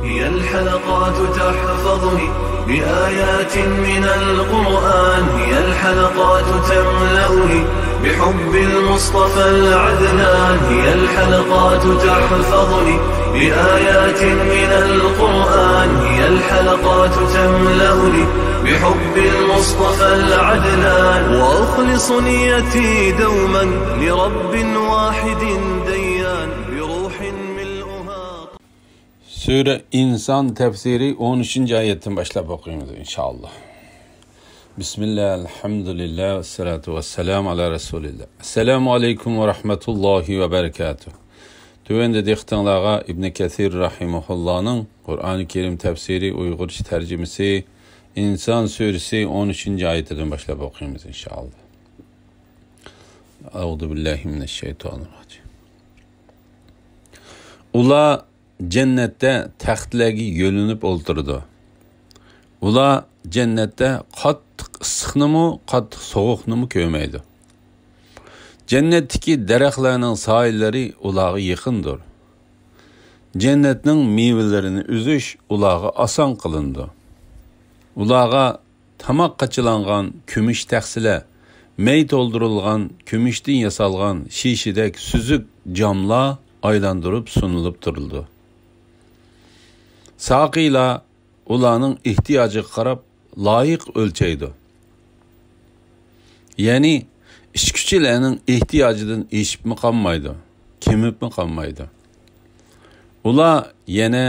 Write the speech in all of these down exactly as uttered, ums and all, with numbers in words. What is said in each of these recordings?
هي الحلقات تحفظني بآيات من القرآن، هي الحلقات تملأني بحب المصطفى العدنان، هي الحلقات تحفظني بآيات من القرآن، هي الحلقات تملأني بحب المصطفى العدنان، وأخلص نيتي دوما لرب واحد ديان، بروح ملؤها سۈرە ئىنسان تەپسىرى ئون ئۈچىنچى ئايەتتىن باشلاپ ئوقۇيمىز، ئىنشائاللا. بىسمىللا، ئەلھەمدۇلىللا، ۋەسسالاتۇ ۋەسسالامۇ ئالا رەسۇلىللا. ئەسسالامۇ ئەلەيكۇم ۋە رەھمەتۇللاھى ۋە بەرىكاتۇھ. تۆۋەندە دىققىتىڭلارغا ئىبنى كەسىر رەھىمەھۇللانىڭ قۇرئانى كەرىم تەپسىرى ئۇيغۇرچە تەرجىمىسى، ئىنسان سۈرىسى ئون ئۈچىنچى ئايىتىدىن باشلاپ ئوقۇيمىز، ئىنشائاللا. ئەئۇزۇ بىللاھى مىنەششەيتانىررەجىم. ئۇلار جەننەتتە تەختلەرگە يۆلىنىپ ئولتۇرىدۇ. ئۇلار جەننەتتە قاتتىق ئىسسىقنىمۇ، قاتتىق سوغۇقنىمۇ كۆرمەيدۇ. جەننەتتىكى دەرەخلەرنىڭ سايىلىرى ئۇلارغا يېقىندۇر. جەننەتنىڭ مېۋىلىرىنى ئۈزۈش ئۇلارغا ئاسان قىلىنىدۇ. ئۇلارغا تاماققا چىلانغان كۈمۈش تەخسىلەر، مەي تولدۇرۇلغان كۈمۈشتىن ياسالغان شىشىدەك سۈزۈك جاملار ئايلاندۇرۇپ سۇنۇلۇپ تۇرىدۇ. ساقىيلار ئۇلارنىڭ ئېھتىياجىغا قاراپ لايىق ئۆلچەيدۇ. يەنى ئىچكۈچىلەرنىڭ ئېھتىياجىدىن ئېشىپمۇ قالمايدۇ، كېمىپمۇ قالمايدۇ. ئۇلار يەنە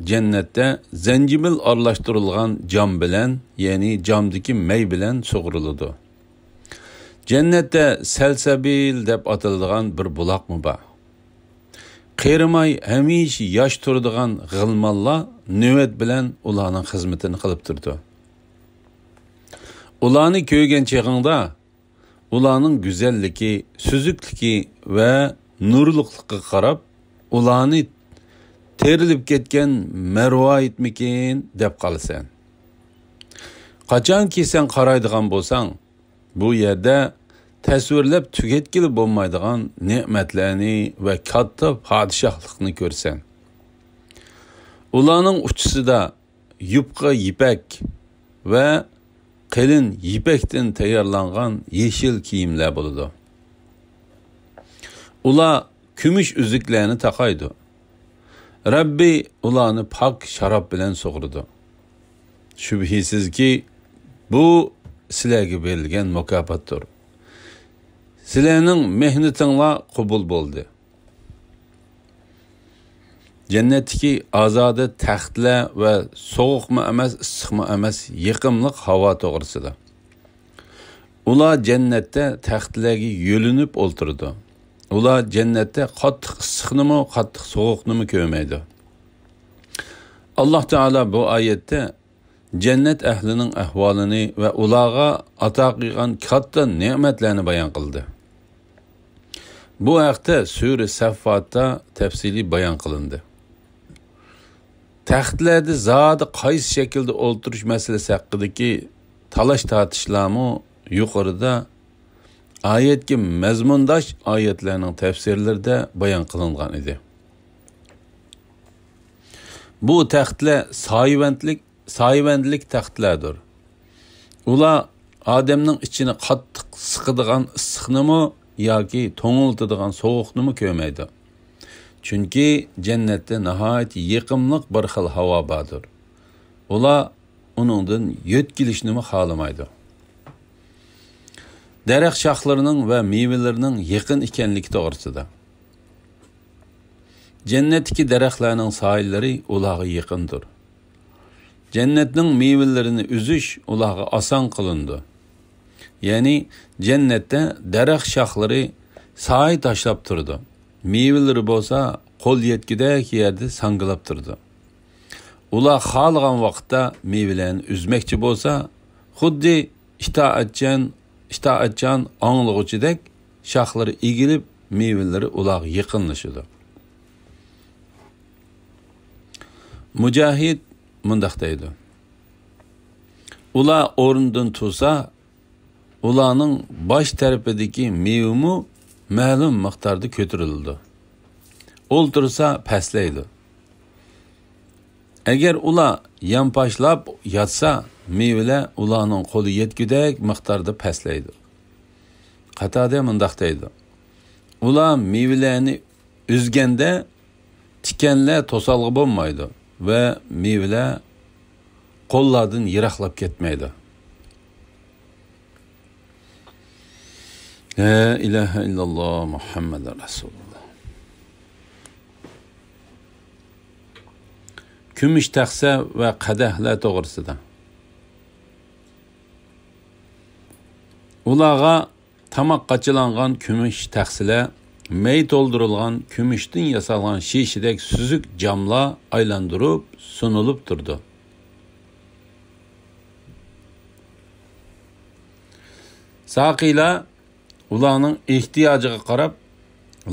جەننەتتە زەنجىبىل ئارىلاشتۇرۇلغان جام بىلەن، يەنى جامدىكى مەي بىلەن سۇغۇرۇلىدۇ. جەننەتتە سەلسەبىل دەپ ئاتىلىدىغان بىر بۇلاقمۇ بار. قېرىماي ھەمىشە ياش تۇرىدىغان غىلمانلار نۆۋەت بىلەن ئۇلارنىڭ خىزمىتىنى قىلىپ تۇرىدۇ. ئۇلارنى كۆرگەن چېغىڭدا، ئۇلارنىڭ گۈزەللىكى، سۈزۈكلۈكى ۋە نۇرلۇقلۇقىغا قاراپ، ئۇلارنى تېرىلىپ كەتكەن مەرۋايىتمىكىن دەپ قالىسەن. قاچانكى سەن قارايدىغان بولساڭ، بۇ يەردە تەسۋىرلەپ تۈگەتكىلى بولمايدىغان نېمەتلەرنى ۋە كاتتا پادىشاھلىقنى كۆرىسەن. ئۇلارنىڭ ئۇچىسىدا يۇپقا يىپەك ۋە قېلىن يىپەكتىن تەييارلانغان يېشىل كىيىملەر بولىدۇ. ئۇلار كۈمۈش ئۈزۈكلەرنى تاقايدۇ. رەببى ئۇلارنى پاك شاراب بىلەن سۇغۇرىدۇ. شۈبھىسىزكى، بۇ سىلەرگە بېرىلگەن مۇكاپاتتۇر. سىلەرنىڭ مېھنىتىڭلار قوبۇل بولدى. جەننەتتىكى ئازادە تەختلەر ۋە سوغۇقمۇ ئەمەس، ئىسسىقمۇ ئەمەس، يېقىملىق ھاۋا توغرىسىدا. ئۇلار جەننەتتە تەختلەرگە يۆلىنىپ ئولتۇرىدۇ. ئۇلار جەننەتتە قاتتىق ئىسسىقنىمۇ، قاتتىق سوغۇقنىمۇ كۆرمەيدۇ. ئاللاھ تائالا بۇ ئايەتتە جەننەت ئەھلىنىڭ ئەھۋالىنى ۋە ئۇلارغا ئاتا قىلغان كاتتا نېمەتلەرنى بايان قىلدى. بۇ ھەقتە سۈرە سەففاتتا تەپسىلىي بايان قىلىندى. تەختلەردە زادى قايسى شەكىلدە ئولتۇرۇش مەسىلىسى ھەققىدىكى تالاش-تارتىشلارمۇ يۇقىرىدا ئايەتكە مەزمۇنداش ئايەتلەرنىڭ تەپسىرلىرىدە بايان قىلىنغان ئىدى. بۇ تەختلەر سايىۋەنتلىك، سايىۋەنلىك تەختلەردۇر. ئۇلار ئادەمنىڭ ئىچىنى قاتتىق سىقىدىغان ئىسسىقنىمۇ ياكى توڭلىتىدىغان سوغۇقنىمۇ كۆرمەيدۇ. چۈنكى جەننەتتە ناھايىتى يېقىملىق بىر خىل ھاۋا باردۇر. ئۇلار ئۇنىڭدىن يۆتكىلىشنىمۇ خالىمايدۇ. دەرەخ شاخلىرىنىڭ ۋە مېۋىلىرىنىڭ يېقىن ئىكەنلىكى توغرىسىدا. جەننەتتىكى دەرەخلەرنىڭ سايىلىرى ئۇلارغا يېقىندۇر. جەننەتنىڭ مېۋىلىرىنى ئۈزۈش ئۇلارغا ئاسان قىلىنىدۇ. يەنى جەننەتتە دەرەخ شاخلىرى سايە تاشلاپ تۇرىدۇ. مېۋىلىرى بولسا قول يەتكۈدەك يەردە ساڭگىلاپ تۇرىدۇ. ئۇلار خالىغان ۋاقىتتا مېۋىلەرنى ئۈزمەكچى بولسا، خۇددى ئىتائەتچان، ئىتائەتچان ئاڭلىغۇچىدەك شاخلىرى ئېگىلىپ، مېۋىلىرى ئۇلارغا يېقىنلىشىدۇ. مۇجاھىد مۇنداق دەيدۇ: ئۇلار ئورنىدىن تۇرسا، ئۇلارنىڭ باش تەرىپىدىكى مېۋىمۇ مەلۇم مىقداردا كۆتۈرۈلىدۇ. ئولتۇرسا پەسلەيدۇ. ئەگەر ئۇلار يانپاشلاپ ياتسا، مېۋىلەر ئۇلارنىڭ قولى يەتكۈدەك مىقداردا پەسلەيدۇ. قاتادە مۇنداق دەيدۇ: ئۇلار مېۋىلەرنى ئۈزگەندە، تىكەنلەر توسالغۇ بولمايدۇ ۋە مېۋىلەر قوللاردىن يىراقلاپ كەتمەيدۇ. لا ئىلاھە ئىللاللا مۇھەممەدۇر رەسۇلۇللا. كۈمۈش تەخسە ۋە قەدەھلەر توغرىسىدا. ئۇلارغا تاماق قاچىلانغان كۈمۈش تەخسىلەر، مەي تولدۇرۇلغان كۈمۈشتىن ياسالغان شېشىدەك سۈزۈك جاملار ئايلاندۇرۇپ سۇنۇلۇپ تۇرىدۇ. ساقىيلار ئۇلارنىڭ ئېھتىياجىغا قاراپ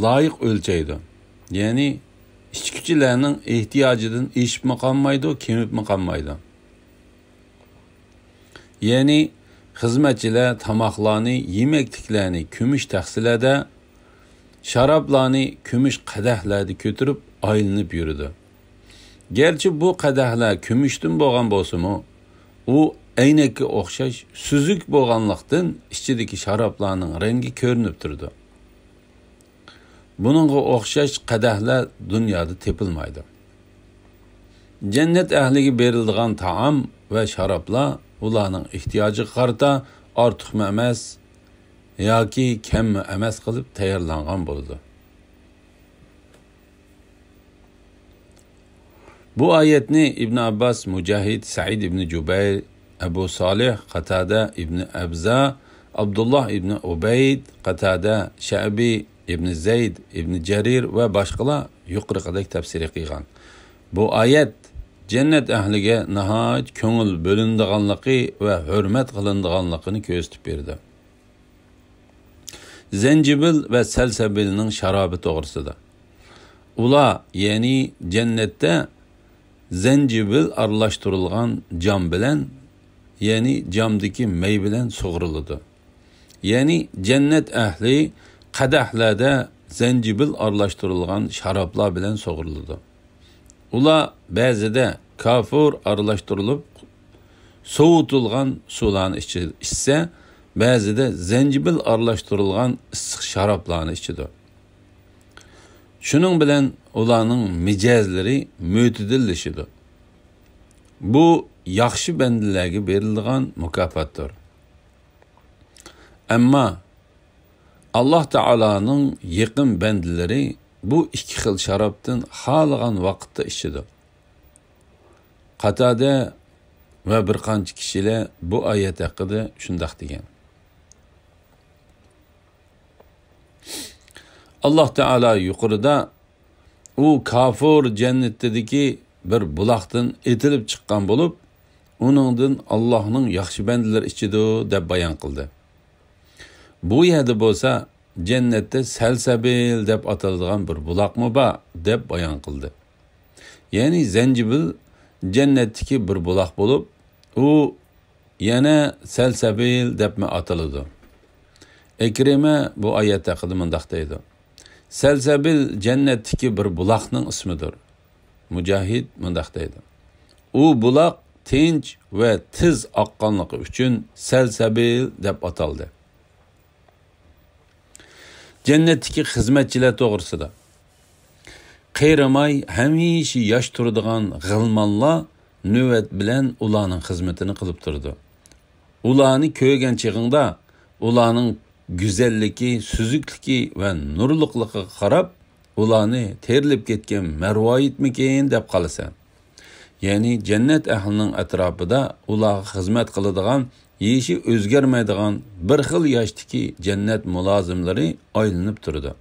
لايىق ئۆلچەيدۇ. يەنى ئىچكۈچىلەرنىڭ ئېھتىياجىدىن ئېشىپمۇ قالمايدۇ، كېمىپمۇ قالمايدۇ. يەنى خىزمەتچىلەر تاماقلارنى، يېمەكلىكلەرنى كۈمۈش تەخسىلەردە، شارابلارنى كۈمۈش قەدەھلەردە كۆتۈرۈپ ئايلىنىپ يۈرىدۇ. گەرچە بۇ قەدەھلەر كۈمۈشتىن بولغان بولسىمۇ، ئۇ ئەينەككە ئوخشاش سۈزۈك بولغانلىقتىن، ئىچىدىكى شارابلارنىڭ رەڭگى كۆرۈنۈپ تۇرىدۇ. بۇنىڭغا ئوخشاش قەدەھلەر دۇنيادا تېپىلمايدۇ. جەننەت ئەھلىگە بېرىلىدىغان تائام ۋە شارابلار ئۇلارنىڭ ئېھتىياجىغا قارىتا ئارتۇقمۇ ئەمەس ياكى كەممۇ ئەمەس قىلىپ تەييارلانغان بولىدۇ. بۇ ئايەتنى ئىبن ئابباس، مۇجاھىد، سەئىد ئىبن جۇبەير، ئەبۇ سالىھ، قاتادە ئىبن ئەبزا، ئابدۇللاھ ئىبن ئۇبەيد، قاتادە، شەئبى، ئىبن زەيد، ئىبن جەرىر ۋە باشقىلار يۇقىرىقىدەك تەپسىر قىلغان. بۇ ئايەت جەننەت ئەھلىگە ناھايىتى كۆڭۈل بۆلۈنىدىغانلىقى ۋە ھۆرمەت قىلىنىدىغانلىقىنى كۆرسىتىپ بېرىدۇ. زەنجىبىل ۋە سەلسەبىلنىڭ شارابى توغرىسىدا. ئۇلار، يەنى جەننەتتە زەنجىبىل ئارىلاشتۇرۇلغان جام بىلەن، يەنى جامدىكى مەي بىلەن سۇغۇرۇلىدۇ. يەنى جەننەت ئەھلى قەدەھلەردە زەنجىبىل ئارىلاشتۇرۇلغان شارابلار بىلەن سۇغۇرۇلىدۇ. ئۇلار بەزىدە كافۇر ئارىلاشتۇرۇلۇپ سوۋۇتۇلغان سۇلارنى ئىچى-، ئىچسە، بەزىدە زەنجىبىل ئارىلاشتۇرۇلغان ئىسسىق شارابلارنى ئىچىدۇ. شۇنىڭ بىلەن ئۇلارنىڭ مىجەزلىرى مۆتىدىللىشىدۇ. بۇ ياخشى بەندىلەرگە بېرىلىدىغان مۇكاپاتتۇر. ئەمما ئاللاھ تائالانىڭ يېقىن بەندىلىرى بۇ ئىككى خىل شارابتىن خالىغان ۋاقىتتا ئىچىدۇ. قاتادە ۋە بىر قانچە كىشىلەر بۇ ئايەت ھەققىدە شۇنداق دېگەن. ئاللاھ تائالا يۇقىرىدا ئۇ كافۇر جەننىتىدىكى بىر بۇلاقتىن ئېتىلىپ چىققان بولۇپ، ئۇنىڭدىن ئاللاھنىڭ ياخشى بەندىلىرى ئىچىدۇ دەپ بايان قىلدى. بۇ يەردە بولسا جەننەتتە سەلسەبىل دەپ ئاتىلىدىغان بىر بۇلاقمۇ بار دەپ بايان قىلدى. يەنى زەنجىبىل جەننەتتىكى بىر بۇلاق بولۇپ، ئۇ يەنە سەلسەبىل دەپمۇ ئاتىلىدۇ. ئىكرىمە بۇ ئايەت ھەققىدە مۇنداق دەيدۇ: سەلسەبىل جەننەتتىكى بىر بۇلاقنىڭ ئىسمىدۇر. مۇجاھىد مۇنداق دەيدۇ: ئۇ بۇلاق تىنچ ۋە تېز ئاققانلىقى ئۈچۈن سەلسەبىل دەپ ئاتالدى. جەننەتتىكى خىزمەتچىلەر توغرىسىدا. قېرىماي ھەمىشە ياش تۇرىدىغان غىلمانلار نۆۋەت بىلەن ئۇلارنىڭ خىزمىتىنى قىلىپ تۇرىدۇ. ئۇلارنى كۆرگەن چېغىڭدا ئۇلارنىڭ گۈزەللىكى، سۈزۈكلۈكى ۋە نۇرلۇقلۇقىغا قاراپ، ئۇلارنى تېرىلىپ كەتكەن مەرۋايىتمىكىن دەپ قالىسەن. يەنى جەننەت ئەھلىنىڭ ئەتراپىدا ئۇلارغا خىزمەت قىلىدىغان، يېشى ئۆزگەرمەيدىغان بىر خىل ياشتىكى جەننەت مۇلازىملىرى ئايلىنىپ تۇرىدۇ.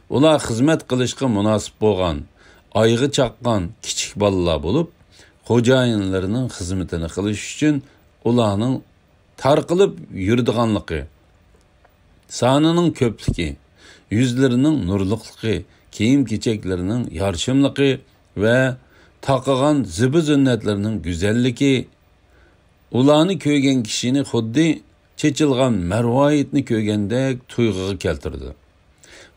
ئۇلار خىزمەت قىلىشقا مۇناسىپ بولغان، ئايىغى چاققان كىچىك بالىلار بولۇپ، خوجايىنلىرىنىڭ خىزمىتىنى قىلىش ئۈچۈن ئۇلارنىڭ تارقىلىپ يۈرىدىغانلىقى، سانىنىڭ كۆپلۈكى، يۈزلىرىنىڭ نۇرلۇقلۇقى، كىيىم-كېچەكلىرىنىڭ يارىشىملىقى ۋە تاقىغان زىبۇ-زىننەتلىرىنىڭ گۈزەللىكى ئۇلارنى كۆرگەن كىشىنى خۇددى چېچىلغان مەرۋايىتنى كۆرگەندەك تۇيغۇغا كەلتۈرىدۇ.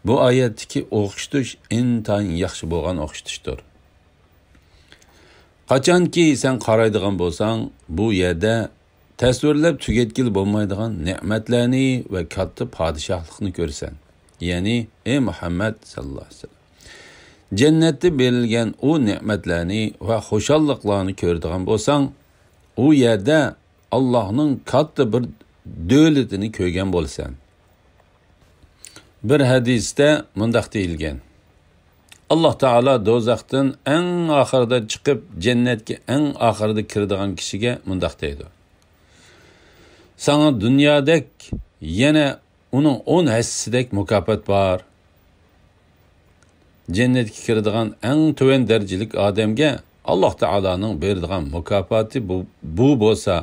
بۇ ئايەتتىكى ئوخشىتىش ئىنتايىن ياخشى بولغان ئوخشىتىشتۇر. قاچانكى سەن قارايدىغان بولساڭ، بۇ يەردە تەسۋىرلەپ تۈگەتكىلى بولمايدىغان نېمەتلەرنى ۋە كاتتا پادىشاھلىقنى كۆرىسەن. يەنى، ئەي مۇھەممەد ساللاللاھۇ ئەلەيھى ۋەسەللەم، جەننەتتە بېرىلگەن ئۇ نېمەتلەرنى ۋە خۇشاللىقلارنى كۆرىدىغان بولساڭ، ئۇ يەردە ئاللاھنىڭ كاتتا بىر دۆلىتىنى كۆرگەن بولىسەن. بىر ھەدىستە مۇنداق دېيىلگەن: ئاللاھ تائالا دوزاختىن ئەڭ ئاخىرىدا چىقىپ، جەننەتكە ئەڭ ئاخىرىدا كىرىدىغان كىشىگە مۇنداق دەيدۇ: ساڭا دۇنيادەك يەنە ئۇنىڭ ئون ھەسسىسىدەك مۇكاپات بار. جەننەتكە كىرىدىغان ئەڭ تۆۋەن دەرىجىلىك ئادەمگە ئاللاھ تائالانىڭ بېرىدىغان مۇكاپاتى بۇ، بۇ بولسا،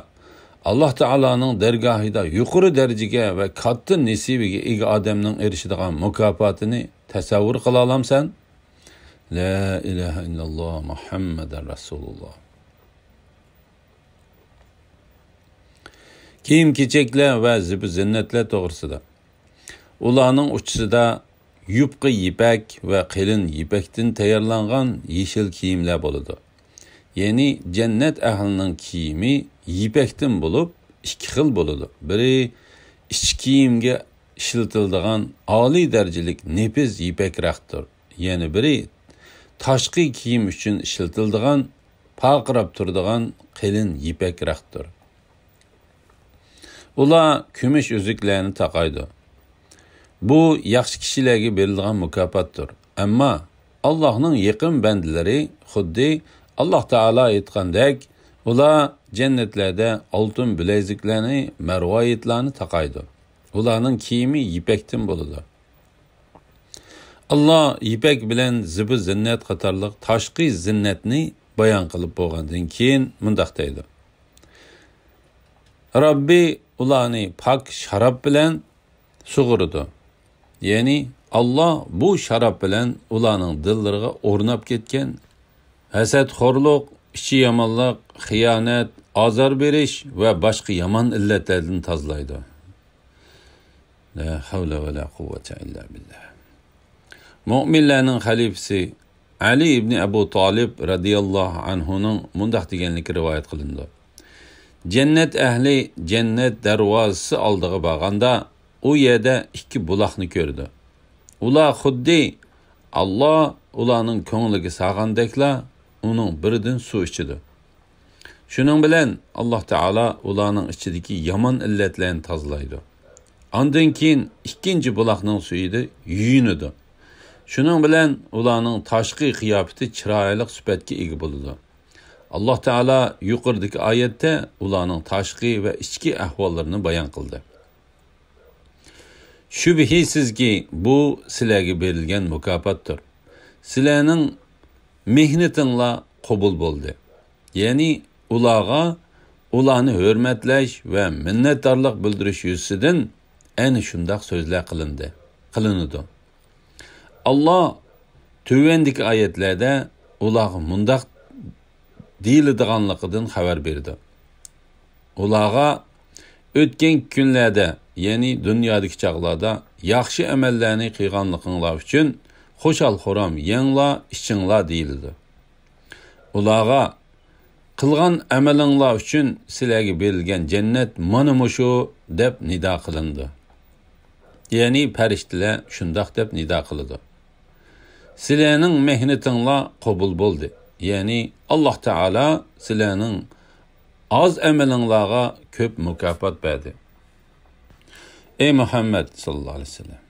ئاللاھ تائالانىڭ دەرگاھىدا يۇقىرى دەرىجىگە ۋە كاتتا نېسىۋىگە ئىگە ئادەمنىڭ ئېرىشىدىغان مۇكاپاتىنى تەسەۋۋۇر قىلالامسەن؟ لا ئىلاھە ئىللاللاھ مۇھەممەدەن رەسۇلۇللاھ. كىيىم-كېچەكلەر ۋە زىبۇ-زىننەتلەر توغرىسىدا. ئۇلارنىڭ ئۇچىسىدا يۇپقا يىپەك ۋە قېلىن يىپەكتىن تەييارلانغان يېشىل كىيىملەر بولىدۇ. يەنى جەننەت ئەھلىنىڭ كىيىمى يىپەكتىن بولۇپ، ئىككى خىل بولىدۇ. بىرى ئىچ كىيىمگە ئىشلىتىلىدىغان ئالىي دەرىجىلىك نېپىز يىپەك رەختتۇر. يەنە بىرى تاشقى كىيىم ئۈچۈن ئىشلىتىلىدىغان پارقىراپ تۇرىدىغان قېلىن يىپەك رەختتۇر. ئۇلار كۈمۈش ئۈزۈكلەرنى تاقايدۇ. بۇ ياخشى كىشىلەرگە بېرىلىدىغان مۇكاپاتتۇر. ئەمما ئاللاھنىڭ يېقىن بەندىلىرى خۇددى ئاللاھ تائالا ئېيتقاندەك، ئۇلار جەننەتلەردە ئالتۇن بىلەيزۈكلەرنى، مەرۋايىتلارنى تاقايدۇ. ئۇلارنىڭ كىيىمى يىپەكتىن بولىدۇ. ئاللاھ يىپەك بىلەن زىبۇ زىننەت قاتارلىق تاشقى زىننەتنى بايان قىلىپ بولغاندىن كېيىن مۇنداق دەيدۇ: رەببى ئۇلارنى پاك شاراب بىلەن سۇغۇرىدۇ. يەنى ئاللاھ بۇ شاراب بىلەن ئۇلارنىڭ دىللىرىغا ئورناپ كەتكەن ھەسەتخورلۇق، ئىچى يامانلىق، خىيانەت، ئازار بېرىش ۋە باشقا يامان ئىللەتلەردىن تازىلايدۇ. لا ھەۋلە ۋە لا قۇۋۋەتە ئىللا بىللاھ. مۆمىنلەرنىڭ خەلىپىسى ئەلى ئىبنى ئەبۇ تالىب رەزىياللاھۇ ئەنھۇنىڭ مۇنداق دېگەنلىكى رىۋايەت قىلىنىدۇ: جەننەت ئەھلى جەننەت دەرۋازىسى ئالدىغا بارغاندا، ئۇ يەردە ئىككى بۇلاقنى كۆردى. ئۇلار خۇددى ئاللاھ ئۇلارنىڭ كۆڭلىگە سالغاندەكلا ئۇنىڭ بىرىدىن سۇ ئىچىدۇ. شۇنىڭ بىلەن ئاللاھ تائالا ئۇلارنىڭ ئىچىدىكى يامان ئىللەتلەرنى تازىلايدۇ. ئاندىن كېيىن ئىككىنچى بۇلاقنىڭ سۈيىدە يۇيۇنىدۇ. شۇنىڭ بىلەن ئۇلارنىڭ تاشقى قىياپىتى چىرايلىق سۈپەتكە ئىگە بولىدۇ. ئاللاھ تائالا يۇقىرىدىكى ئايەتتە ئۇلارنىڭ تاشقى ۋە ئىچكى ئەھۋاللىرىنى بايان قىلدى. شۈبھىسىزكى، بۇ سىلەرگە بېرىلگەن مۇكاپاتتۇر. سىلەرنىڭ مېھنىتىڭلار قوبۇل بولدى. يەنى ئۇلارغا ئۇلارنى ھۆرمەتلەش ۋە مىننەتدارلىق بىلدۈرۈش يۈزىسىدىن ئەنە شۇنداق سۆزلەر قىلىندى، قىلىنىدۇ. ئاللاھ تۆۋەندىكى ئايەتلەردە ئۇلارغا مۇنداق دېيىلىدىغانلىقىدىن خەۋەر بېرىدۇ. ئۇلارغا ئۆتكەن كۈنلەردە، يەنى دۇنيادىكى چاغلاردا ياخشى ئەمەللەرنى قىلغانلىقىڭلار ئۈچۈن خۇشال-خۇرام يەڭلار، ئىچىڭلار دېيىلىدۇ. ئۇلارغا قىلغان ئەمىلىڭلار ئۈچۈن سىلەرگە بېرىلگەن جەننەت مانا مۇشۇ دەپ نىدا قىلىنىدۇ. يەنى پەرىشتىلەر شۇنداق دەپ نىدا قىلىدۇ: سىلەرنىڭ مېھنىتىڭلار قوبۇل بولدى. يەنى ئاللاھ تائالا سىلەرنىڭ ئاز ئەمىلىڭلارغا كۆپ مۇكاپات بەردى. ئەي مۇھەممەد ساللاللاھۇ ئەلەيھى ۋەسەللەم،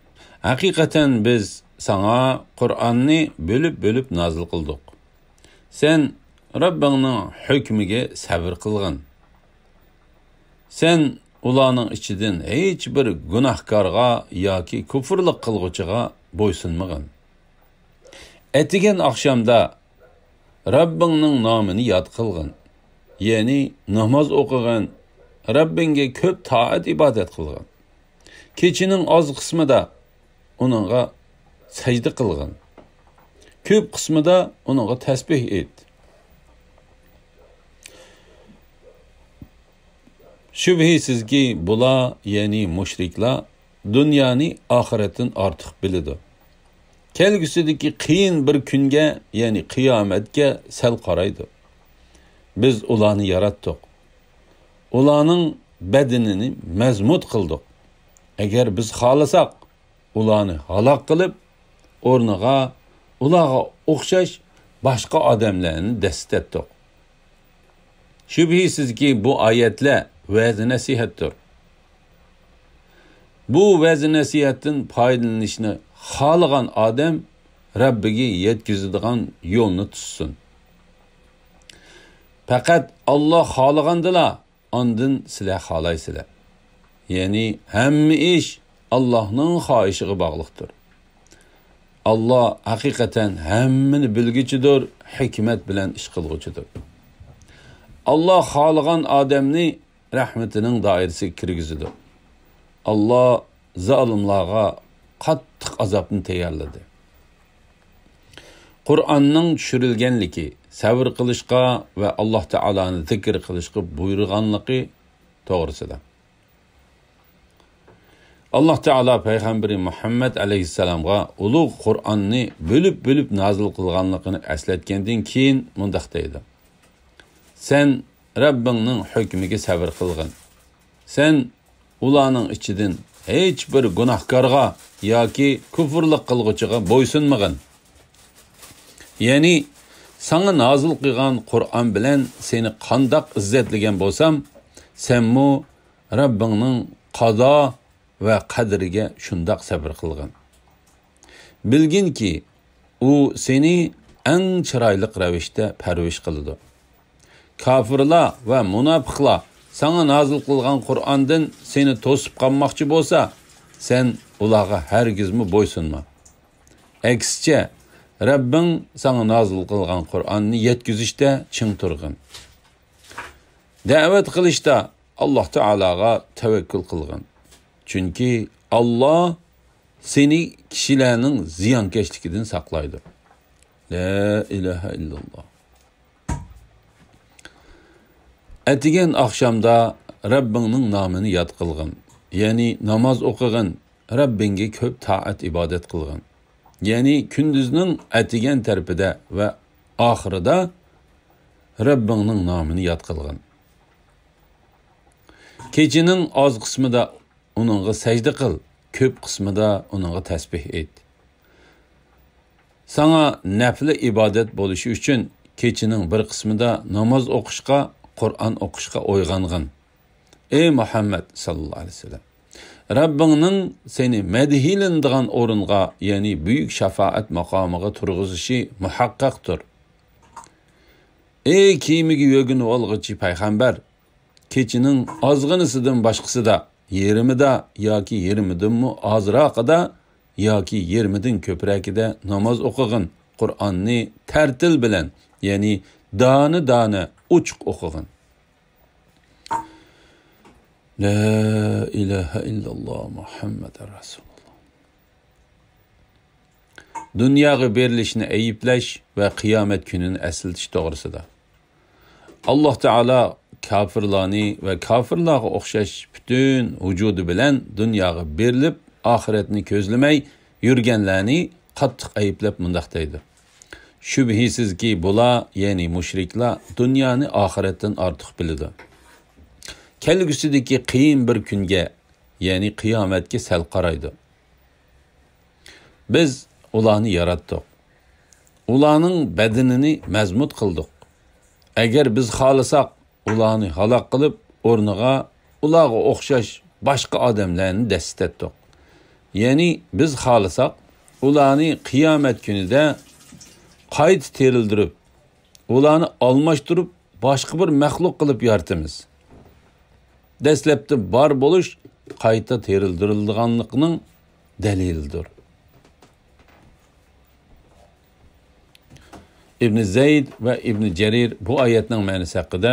ھەقىقەتەن بىز ساڭا قۇرئاننى بۆلۈپ-بۆلۈپ نازىل قىلدۇق. سەن رەببىڭنىڭ ھۆكمىگە سەۋر قىلغىن. سەن ئۇلارنىڭ ئىچىدىن ھېچ بىر گۇناھكارغا ياكى كۇفرلۇق قىلغۇچىغا بويسۇنمىغىن. ئەتىگەن ئاخشامدا رەببىڭنىڭ نامىنى ياد قىلغىن. يەنى ناماز ئوقۇغىن، رەببىڭگە كۆپ تائەت-ئىبادەت قىلغىن. كېچىنىڭ ئاز قىسمىدا ئۇنىڭغا سەجدە قىلغىن. كۆپ قىسمىدا ئۇنىڭغا تەسبىھ ئېيت. شۈبھىسىزكى، بۇلار، يەنى مۇشرىكلار، دۇنيانى ئاخىرەتتىن ئارتۇق بىلىدۇ. كەلگۈسىدىكى قىيىن بىر كۈنگە، يەنى قىيامەتكە سەل قارايدۇ. بىز ئۇلارنى ياراتتۇق. ئۇلارنىڭ بەدىنىنى مەزمۇت قىلدۇق. ئەگەر بىز خالىساق، ئۇلارنى ھالاك قىلىپ، ئورنىغا ئۇلارغا ئوخشاش باشقا ئادەملەرنى دەسسىتەتتۇق. شۈبھىسىزكى، بۇ ئايەتلەر ۋەز-نەسىھەتتۇر. بۇ ۋەز-نەسىھەتتىن پايدىلىنىشنى خالىغان ئادەم رەببىگە يەتكۈزىدىغان يولنى تۇتسۇن. پەقەت ئاللا خالىغاندىلا ئاندىن سىلەر خالايسىلەر. يەنى ھەممە ئىش ئاللانىڭ خاھىشىغا باغلىقتۇر. ئاللا ھەقىقەتەن ھەممىنى بىلگۈچىدۇر، ھېكمەت بىلەن ئىش قىلغۇچىدۇر. ئاللا خالىغان ئادەمنى رەھمىتىنىڭ دائىرىسىگە كىرگۈزىدۇ. ئاللا زالىملارغا قاتتىق ئازابنى تەييارلىدى. قۇرئاننىڭ چۈشۈرۈلگەنلىكى، سەۋر قىلىشقا ۋە ئاللا تائالانى زىكىر قىلىشقا بۇيرۇغانلىقى توغرىسىدا. ئاللا تائالا پەيغەمبىرى مۇھەممەد ئەلەيھىسسالامغا ئۇلۇغ قۇرئاننى بۆلۈپ-بۆلۈپ نازىل قىلغانلىقىنى ئەسلەتكەندىن كېيىن مۇنداق دەيدۇ: سەن رەببىڭنىڭ ھۆكمىگە سەۋر قىلغىن. سەن ئۇلارنىڭ ئىچىدىن ھېچ بىر گۇناھكارغا ياكى كۇفرلۇق قىلغۇچىغا بويسۇنمىغىن. يەنى ساڭا نازىل قىلغان قۇرئان بىلەن سېنى قانداق ئىززەتلىگەن بولسام، سەنمۇ رەببىڭنىڭ قازا ۋە قەدرىگە شۇنداق سەۋر قىلغىن. بىلگىنكى، ئۇ سېنى ئەڭ چىرايلىق رەۋىشتە پەرۋىش قىلىدۇ. كاپىرلار ۋە مۇناپىقلار ساڭا نازىل قىلغان قۇرئاندىن سېنى توسۇپ قالماقچى بولسا، سەن ئۇلارغا ھەرگىزمۇ بويسۇنما. ئەكسىچە، رەببىڭ ساڭا نازىل قىلغان قۇرئاننى يەتكۈزۈشتە چىڭ تۇرغىن. دەۋەت قىلىشتا ئاللا تائالاغا تەۋەككۈل قىلغىن. چۈنكى ئاللا سېنى كىشىلەرنىڭ زىيانكەشلىكىدىن ساقلايدۇ. لا ئىلاھە ئىللاللا. ئەتىگەن ئاخشامدا رەببىڭنىڭ نامىنى ياد قىلغىن. يەنى ناماز ئوقۇغىن، رەببىڭگە كۆپ تائەت ئىبادەت قىلغىن. يەنى كۈندۈزنىڭ ئەتىگەن تەرىپىدە ۋە ئاخىرىدا رەببىڭنىڭ نامىنى ياد قىلغىن. كېچىنىڭ ئاز قىسمىدا ئۇنىڭغا سەجدە قىل، كۆپ قىسمىدا ئۇنىڭغا تەسبىھ ئېيت. ساڭا نەپلە ئىبادەت بولۇشى ئۈچۈن كېچىنىڭ بىر قىسمىدا ناماز ئوقۇشقا، قۇرئان ئوقۇشقا ئويغانغىن. ئەي مۇھەممەد ساللاللاھۇ ئەلەيھى ۋەسەللەم، رەببىڭنىڭ سېنى مەدھىيلىنىدىغان ئورۇنغا، يەنى بۈيۈك شاپائەت ماقامىغا تۇرغۇزۇشى مۇھەققەقتۇر. ئەي كىيىمىگە يۆگىنىۋالغۇچى پەيغەمبەر، كېچىنىڭ ئازغىنىسىدىن باشقىسىدا، يېرىمىدا ياكى يېرىمىدىنمۇ ئازراقىدا ياكى يېرىمىدىن كۆپرەكىدە ناماز ئوقۇغىن، قۇرئاننى تەرتىل بىلەن، يەنى دانە-دانە ئوچۇق ئوقۇغىن. لا ئىلاھە ئىللاللا مۇھەممەدۇر رەسۇلۇللا. دۇنياغا بېرىلىشنى ئەيىبلەش ۋە قىيامەت كۈنىنى ئەسلىتىش توغرىسىدا. ئاللا تائالا كاپىرلارنى ۋە كاپىرلارغا ئوخشاش پۈتۈن ۋۇجۇدى بىلەن دۇنياغا بېرىلىپ، ئاخىرەتنى كۆزلىمەي يۈرگەنلەرنى قاتتىق ئەيىبلەپ مۇنداق دەيدۇ: شۈبھىسىزكى، بۇلار، يەنى مۇشرىكلار، دۇنيانى ئاخىرەتتىن ئارتۇق بىلىدۇ. كەلگۈسىدىكى قىيىن بىر كۈنگە، يەنى قىيامەتكە سەل قارايدۇ. بىز ئۇلارنى ياراتتۇق. ئۇلارنىڭ بەدىنىنى مەزمۇت قىلدۇق. ئەگەر بىز خالىساق، ئۇلارنى ھالاك قىلىپ، ئورنىغا ئۇلارغا ئوخشاش باشقا ئادەملەرنى دەسسىتەتتۇق. يەنى بىز خالىساق، ئۇلارنى قىيامەت كۈنىدە قايتا تىرىلدۈرۈپ، ئۇلارنى ئالماشتۇرۇپ، باشقا بىر مەخلۇق قىلىپ يارىتىمىز. دەسلەپتە بار بولۇش قايتا تىرىلدۈرۈلىدىغانلىقىنىڭ دەلىلىدۇر. ئىبنى زەيد ۋە ئىبنى جەرىر بۇ ئايەتنىڭ مەنىسى ھەققىدە،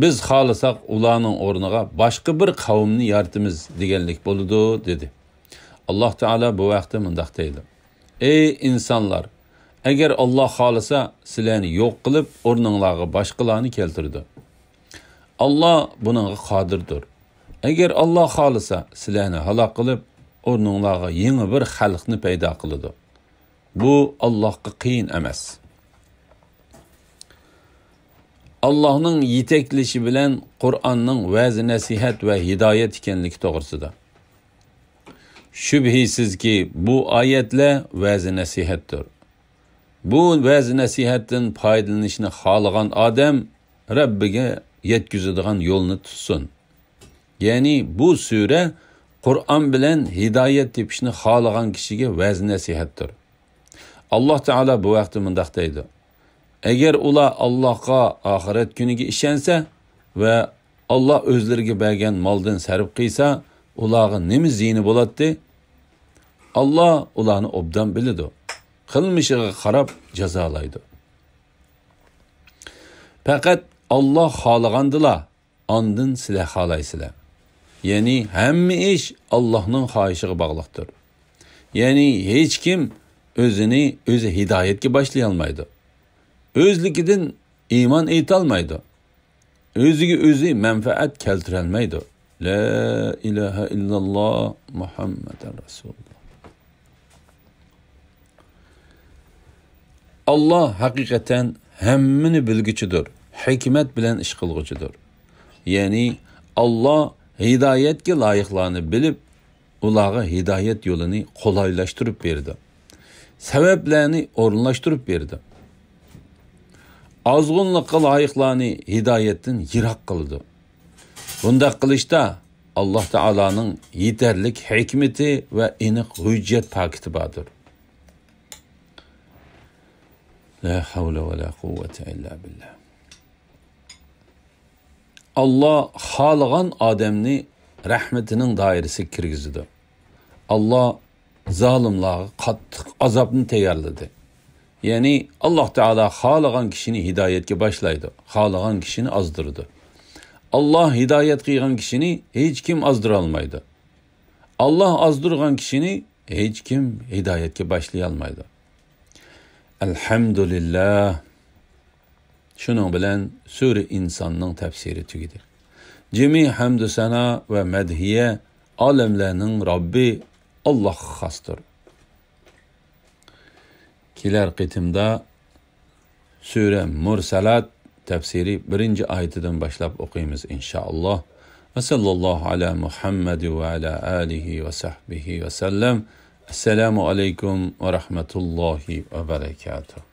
بىز خالىساق ئۇلارنىڭ ئورنىغا باشقا بىر قەۋمنى يارىتىمىز دېگەنلىك بولىدۇ، دېدى. ئاللا تائالا بۇ ھەقتە مۇنداق دەيدۇ: ئەي ئىنسانلار، ئەگەر ئاللا خالىسا، سىلەرنى يوق قىلىپ، ئورنۇڭلارغا باشقىلارنى كەلتۈرىدۇ. ئاللا بۇنىڭغا قادىردۇر. ئەگەر ئاللا خالىسا، سىلەرنى ھالاك قىلىپ، ئورنۇڭلارغا يېڭى بىر خەلقنى پەيدا قىلىدۇ. بۇ ئاللاغا قىيىن ئەمەس. ئاللاھنىڭ يېتەكلىشى بىلەن قۇرئاننىڭ ۋەز-نەسىھەت ۋە ھىدايەت ئىكەنلىكى توغرىسىدا. شۈبھىسىزكى، بۇ ئايەتلەر ۋەز-نەسىھەتتۇر. بۇ ۋەز-نەسىھەتتىن پايدىلىنىشنى خالىغان ئادەم رەببىگە يەتكۈزىدىغان يولنى تۇتسۇن. يەنى بۇ سۈرە قۇرئان بىلەن ھىدايەت تېپىشنى خالىغان كىشىگە ۋەز-نەسىھەتتۇر. ئاللاھ تائالا بۇ ھەقتە مۇنداق دەيدۇ: ئەگەر ئۇلار ئاللاھقا، ئاخىرەت كۈنىگە ئىشەنسە ۋە ئاللاھ ئۆزلىرىگە بەرگەن مالدىن سەرپ قىلسا، ئۇلارغا نېمە زىيىنى بولاتتى؟ ئاللاھ ئۇلارنى ئوبدان بىلىدۇ. قىلمىشىغا قاراپ جازالايدۇ. پەقەت ئاللاھ خالىغاندىلا، ئاندىن سىلەر خالايسىلەر. يەنى ھەممە ئىش ئاللاھنىڭ خاھىشىغا باغلىقتۇر. يەنى ھېچكىم ئۆزىنى ئۆزى ھىدايەتكە باشلىيالمايدۇ. ئۆزلۈكىدىن ئىمان ئېيتالمايدۇ. ئۆزىگە ئۆزى مەنپەئەت كەلتۈرەلمەيدۇ. لا ئىلاھە ئىللاللاھ مۇھەممەدەن رەسۇلۇللاھ. ئاللاھ ھەقىقەتەن ھەممىنى بىلگۈچىدۇر، ھېكمەت بىلەن ئىش قىلغۇچىدۇر. يەنى ئاللاھ ھىدايەتكە لايىقلارنى بىلىپ، ئۇلارغا ھىدايەت يولىنى قولايلاشتۇرۇپ بېرىدۇ. سەۋەبلەرنى ئورۇنلاشتۇرۇپ بېرىدۇ. ئازغۇنلۇققا لايىقلارنى ھىدايەتتىن يىراق قىلىدۇ. بۇنداق قىلىشتا ئاللاھ تائالانىڭ يېتەرلىك ھېكمىتى ۋە ئېنىق ھۆججەت پاكىتى باردۇر. لا حول ولا قوة إلا بالله. ئاللاھ خالىغان ئادەمنى رەھمىتىنىڭ دائىرىسىگە كىرگۈزىدۇ. ئاللاھ زالىملارغا قاتتىق ئازابنى تەييارلىدى. يەنى ئاللاھ تائالا خالىغان كىشىنى ھىدايەتكە باشلايدۇ، خالىغان كىشىنى ئازدۇرىدۇ. ئاللاھ ھىدايەت قىلغان كىشىنى ھېچكىم ئازدۇرالمايدۇ. ئاللاھ ئازدۇرغان كىشىنى ھېچكىم ھىدايەتكە باشلىيالمايدۇ. ئەلھەمدۇلىللاھ. شۇنىڭ بىلەن سۈرە ئىنساننىڭ تەپسىرى تۈگىدى. جىمى ھەمدۇ سانا ۋە مەدھىيە ئالەملەرنىڭ رەببى ئاللاھقا خاستۇر. كېلەر قېتىمدا سۈرە مۇرسەلات تەپسىرى بىرىنچى ئايىتىدىن باشلاپ ئوقۇيمىز، ئىنشائاللاھ. ۋە ساللاللاھۇ ئەلا مۇھەممەد ۋە ئەلا ئالىھى ۋە سەھبىھى ۋە سەللەم. ئەسسالامۇ ئەلەيكۇم ۋە رەھمەتۇللاھى ۋە بەرەكاتۇھ.